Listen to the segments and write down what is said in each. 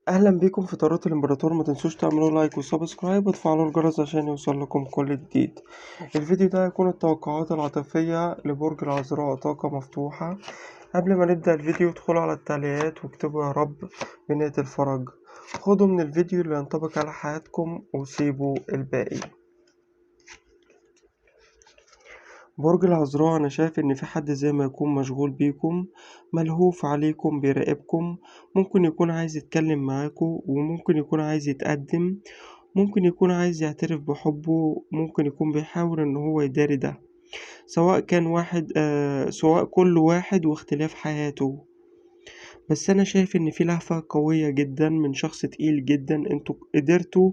اهلا بيكم في طاروت الامبراطور. ما تنسوش تعملوا like و subscribe وتفعلوا الجرس عشان يوصل لكم كل جديد. الفيديو ده هيكون التوقعات العاطفية لبرج العذراء، طاقة مفتوحة. قبل ما نبدأ الفيديو ادخلوا على التعليقات واكتبوا يا رب بنية الفرج. خدوا من الفيديو اللي ينطبق على حياتكم وسيبوا الباقي. برج العذراء، أنا شايف إن في حد زي ما يكون مشغول بيكم، ملهوف عليكم، بيراقبكم، ممكن يكون عايز يتكلم معاكم، وممكن يكون عايز يتقدم، ممكن يكون عايز يعترف بحبه، ممكن يكون بيحاول إن هو يداري ده، سواء كان واحد سواء كل واحد واختلاف حياته. بس انا شايف ان في لهفة قوية جدا من شخص تقيل جدا، انتوا قدرتوا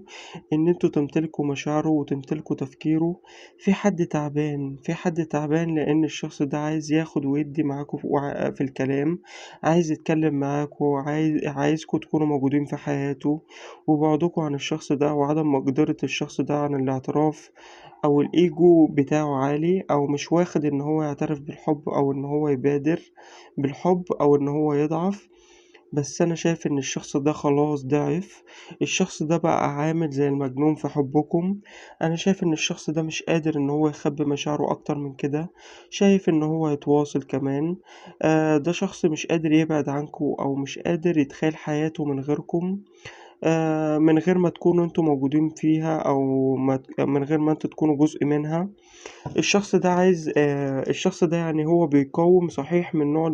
ان انتوا تمتلكوا مشاعره وتمتلكوا تفكيره. في حد تعبان، في حد تعبان لان الشخص ده عايز ياخد ويدي معاكوا في الكلام، عايز يتكلم معاكوا، عايزكوا تكونوا موجودين في حياته. وبعدكوا عن الشخص ده وعدم مقدرة الشخص ده عن الاعتراف، او الايجو بتاعه عالي، او مش واخد ان هو يعترف بالحب، او ان هو يبادر بالحب، او ان هو يضعف. بس انا شايف ان الشخص ده خلاص ضعف، الشخص ده بقى عامل زي المجنون في حبكم. انا شايف ان الشخص ده مش قادر ان هو يخبي مشاعره اكتر من كده، شايف ان هو يتواصل كمان. ده شخص مش قادر يبعد عنكم، او مش قادر يتخيل حياته من غيركم، من غير ما تكونوا انتوا موجودين فيها، او من غير ما انتوا تكونوا جزء منها. الشخص ده عايز الشخص ده يعني هو بيقاوم صحيح من نوع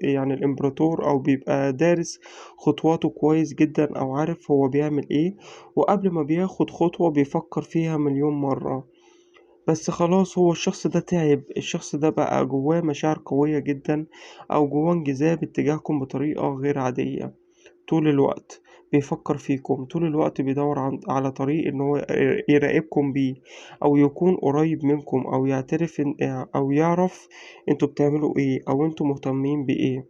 يعني الامبراطور، او بيبقى دارس خطواته كويس جدا، او عارف هو بيعمل ايه، وقبل ما بياخد خطوة بيفكر فيها مليون مرة. بس خلاص هو الشخص ده تعب، الشخص ده بقى جواه مشاعر قوية جدا، او جواه انجذاب اتجاهكم بطريقة غير عادية. طول الوقت بيفكر فيكم، طول الوقت بيدور على طريق ان هو يراقبكم بيه، او يكون قريب منكم، او يعترف او يعرف انتوا بتعملوا ايه، او انتوا مهتمين بايه.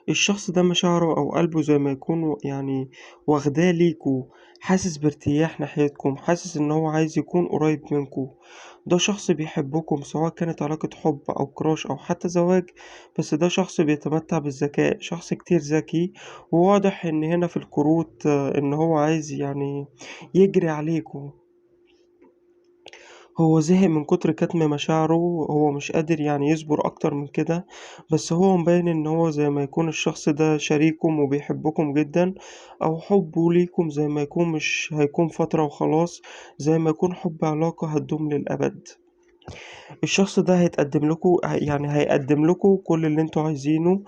الشخص ده مشاعره او قلبه زي ما يكون يعني واخداه ليكوا، حاسس بارتياح ناحيتكم، حاسس ان هو عايز يكون قريب منكم. ده شخص بيحبكم، سواء كانت علاقة حب او كراش او حتى زواج. بس ده شخص بيتمتع بالذكاء، شخص كتير ذكي، وواضح ان هنا في الكروت ان هو عايز يعني يجري عليكم. هو زهق من كتر كتم مشاعره، هو مش قادر يعني يصبر اكتر من كده. بس هو مبين ان هو زي ما يكون الشخص ده شريكم وبيحبكم جدا، او حبه ليكم زي ما يكون مش هيكون فترة وخلاص، زي ما يكون حب علاقة هتدوم للأبد. الشخص ده هيتقدم لكم، يعني هيقدم لكم كل اللي انتوا عايزينه،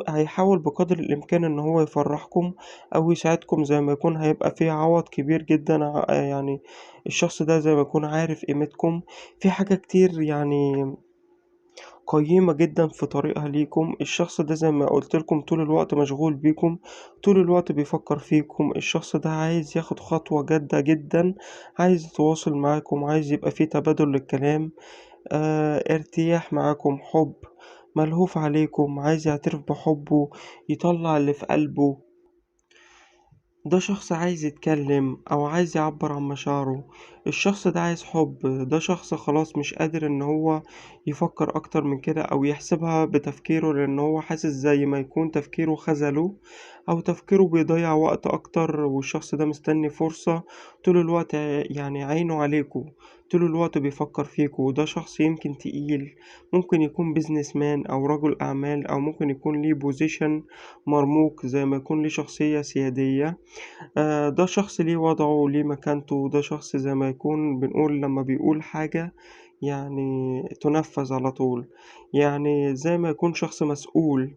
هيحاول بقدر الامكان ان هو يفرحكم او يساعدكم، زي ما يكون هيبقى فيه عوض كبير جدا. يعني الشخص ده زي ما يكون عارف قيمتكم، في حاجة كتير يعني قيمة جدا في طريقها ليكم. الشخص ده زي ما قلت لكم طول الوقت مشغول بيكم، طول الوقت بيفكر فيكم. الشخص ده عايز ياخد خطوة جادة جدا، عايز يتواصل معاكم، عايز يبقى فيه تبادل للكلام، ارتياح معاكم، حب، ملهوف عليكم، عايز يعترف بحبه، يطلع اللي في قلبه. ده شخص عايز يتكلم او عايز يعبر عن مشاعره. الشخص ده عايز حب، ده شخص خلاص مش قادر ان هو يفكر اكتر من كده او يحسبها بتفكيره، لان هو حاسس زي ما يكون تفكيره خذله، او تفكيره بيضيع وقت اكتر. والشخص ده مستني فرصة طول الوقت، يعني عينه عليكم، طول الوقت بيفكر فيكم. ده شخص يمكن تقيل، ممكن يكون businessman او رجل اعمال، او ممكن يكون ليه position مرموق، زي ما يكون ليه شخصية سيادية. ده شخص ليه وضعه وليه مكانته. ده شخص زي ما يكون بنقول لما بيقول حاجة يعني تنفذ على طول، يعني زي ما يكون شخص مسؤول.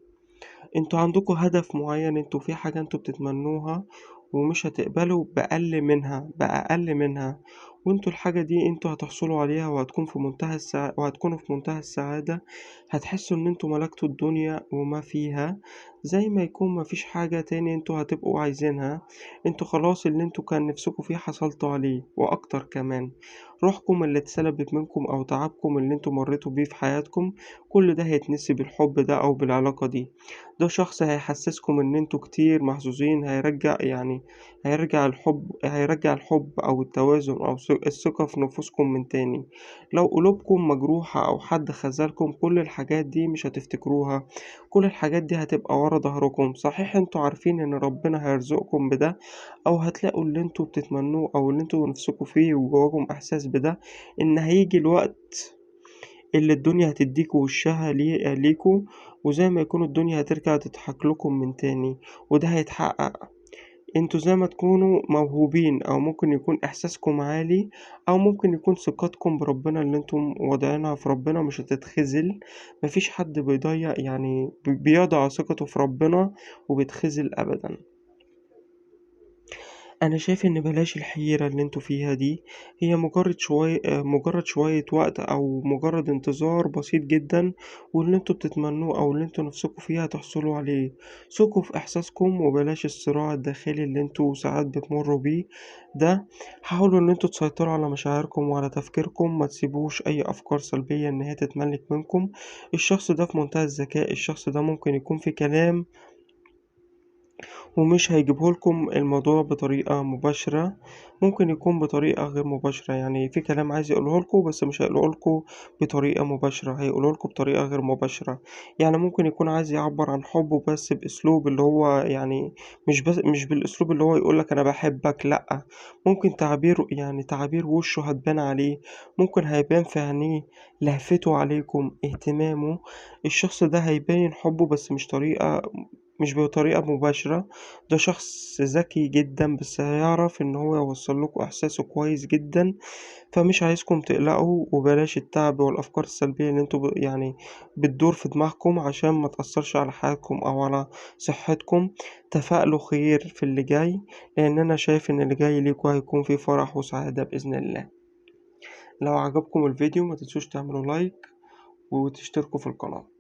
انتوا عندكوا هدف معين، انتوا في حاجة انتوا بتتمنوها ومش هتقبلوا بأقل منها، وانتوا الحاجة دي انتوا هتحصلوا عليها، وهتكون في منتهى وهتكونوا في منتهى السعادة. هتحسوا ان انتوا ملكتوا الدنيا وما فيها، زي ما يكون مفيش حاجة تاني انتوا هتبقوا عايزينها. انتوا خلاص اللي انتوا كان نفسكوا فيه حصلتوا عليه واكتر كمان. روحكم اللي اتسلبت منكم او تعبكم اللي انتوا مريتوا بيه في حياتكم، كل ده هيتنسي بالحب ده او بالعلاقة دي. ده شخص هيحسسكم ان انتوا كتير محظوظين، هيرجع الحب، هيرجع الحب او التوازن او ثقة الثقة في نفوسكم من تاني. لو قلوبكم مجروحة أو حد خذلكم، كل الحاجات دي مش هتفتكروها، كل الحاجات دي هتبقى ورا ظهركم. صحيح انتوا عارفين ان ربنا هيرزقكم بده، أو هتلاقوا اللي انتوا بتتمنوه أو اللي انتوا نفسكوا فيه وجواكم إحساس بده، إن هيجي الوقت اللي الدنيا هتديكوا وشها ليكوا، وزي ما يكون الدنيا هترجع تضحك لكم من تاني، وده هيتحقق. انتوا زي ما تكونوا موهوبين، او ممكن يكون احساسكم عالي، او ممكن يكون ثقتكم بربنا اللي انتم واضعينها في ربنا مش هتتخذل. مفيش حد بيضيع يعني بيضع ثقته في ربنا وبيتخذل ابدا. انا شايف ان بلاش الحيرة اللي انتوا فيها دي، هي مجرد شوية وقت او مجرد انتظار بسيط جدا، واللي انتوا بتتمنوه او اللي انتوا نفسكوا فيها تحصلوا عليه. ثقوا في احساسكم، وبلاش الصراع الداخلي اللي انتوا ساعات بتمروا بيه ده. حاولوا ان انتوا تسيطروا على مشاعركم وعلى تفكيركم، ما تسيبوش اي افكار سلبية ان هي تتملك منكم. الشخص ده في منتهى الذكاء، الشخص ده ممكن يكون في كلام ومش هيجيبهولكم الموضوع بطريقة مباشرة، ممكن يكون بطريقة غير مباشرة. يعني في كلام عايز يقولهولكوا بس مش هيقولهولكوا بطريقة مباشرة، هيقولهولكوا بطريقة غير مباشرة. يعني ممكن يكون عايز يعبر عن حبه بس بأسلوب اللي هو يعني مش بالأسلوب اللي هو يقولك أنا بحبك، لأ، ممكن تعبير، يعني تعابير وشه هتبان عليه، ممكن هيبان في عينيه لهفته عليكم، اهتمامه. الشخص ده هيبين حبه بس مش بطريقة مباشرة. ده شخص ذكي جدا، بس هيعرف ان هو يوصل لكم احساسه كويس جدا. فمش عايزكم تقلقوا، وبلاش التعب والافكار السلبية اللي انتوا يعني بتدور في دماغكم، عشان ما تأثرش على حياتكم او على صحتكم. تفائلوا خير في اللي جاي، لان انا شايف ان اللي جاي ليكوا هيكون فيه فرح وسعادة بإذن الله. لو عجبكم الفيديو ما تنسوش تعملوا لايك وتشتركوا في القناة.